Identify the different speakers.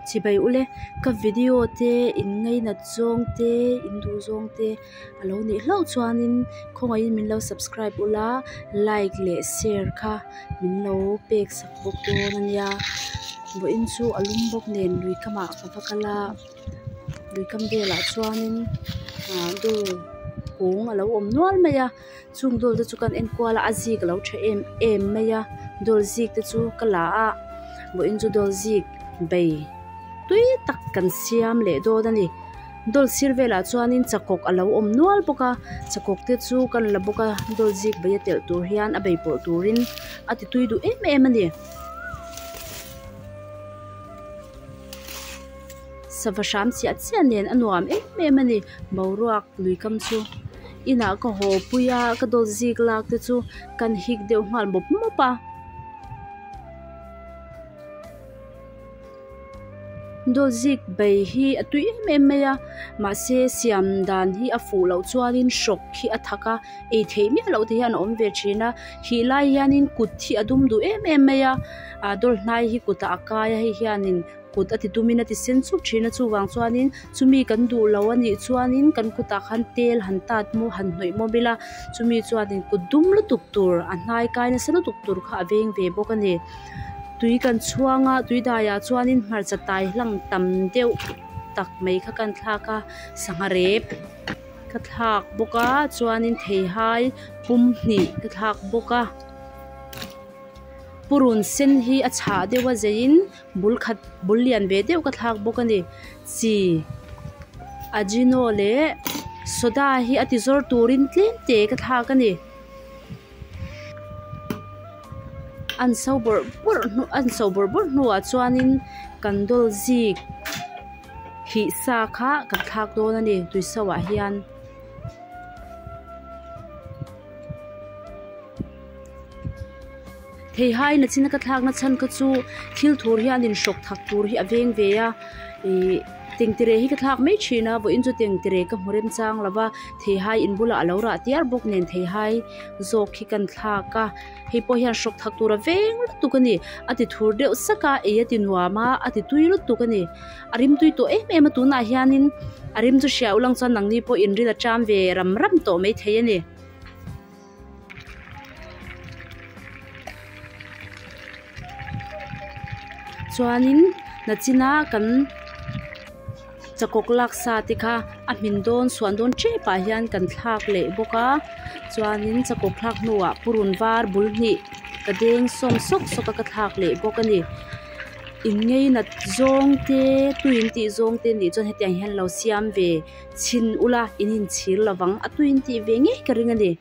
Speaker 1: Chibai ule ka video te in ngainat zawng te in duh zawng te a lo nih hlauh chuanin khawngaihin min lo subscribe ula like leh share kha min lo pek sak bawk dawn a nia vawiin chu a lum bawk nen lui kamah ka va kal a lui kam velah chuanin ah dul kung a lo awm nual mai a chung dawl te chu kan en kual a a zik a lo tha em em mai a dawl zik te chu ka la a vawiin chu dawl zik bei tui tak kan siam leh dawn a ni dawl sir velah chuanin chakawk a lo awm nual bawk a chakawk te chu kan la bawk a dawl zik bei a telh tur hian a bei pawlh turin a ti tui duh em em a ni. Sava hram chiah chiah nen a nuam em em a ni boruak lui kam chu inah ka haw pui a ka dawl zik lak te chu kan hik deuh nghal mawp mawp a. Dawl zik bei hi a tui em em mai a mahse siam dan hi a fuh loh chuanin hrawk hi a thak a ei theih miah loh te hian a awm ve thin a hih lai hianin kut hi a dum duh em em mai a ah dawl hnai hi kutah a kai a hei hianin kut a ti tumin a ti sen chuk thin a chuvang chuanin chumi kan duh lo a nih chuanin kan kutah khan tel han tat maw han hnawih mawm ila chumi chuanin kut dum lutuk tur a hnai kai nasa lutuk tur kha a veng ve bawk a ni tui kan chhuang a tui daiah chuanin hmarcha tai hlang tam deuh tak mai kha kan thlak a sangha rep ka thlak bawk a chuanin theihai pum hnih ka thlak bawk a purun sen hi a chhah deuh a zeiin bul khat bul lian ve deuh ka thlak bawk a ni chi ajino leh soda hi a ti zawr turin tlem te ka thlak a ni. An so bawrh bawrh hnu an so bawrh bawrh hnuah chuanin kan dawl zik hih sa kha kan thlak dawn a ni tui so ah hian. Theihai nachina ka thlakna chhan kha chu thil thur hianin hrawk thak tur hi a veng ve a ih tengtere hi ka thlak mai thin a vawiin chu tengtere ka hmu rem chang lo va theihai in bulah a lo rah tiar bawk nen theihai zawk hi kan thlak a hei pawh hian hrawk thak tur a veng lutuk a ni a ti thur deuh sak a ei a ti nuam a a ti tui lutuk a ni a rim tui tawh em em a tunah hianin a rim chu hria ulang chuan nangni pawh inril a ṭam ve ram ram tawh maithei a ni. Chuanin nachina kan chakawk lak sa te kha a hmin dawn suan dawn tep ah hian kan thlak leh bawk a chuanin chakawk thlak hnuah purun var bul hnih ka deng sawm sawk sawk a ka thlak leh bawk a ni in ngei nat zawng te tui in tih zawng te nih chuan hetiang hian lo siam ve chhin ula in inchhir lovang a tui in tih ve ngei ka ring a ni.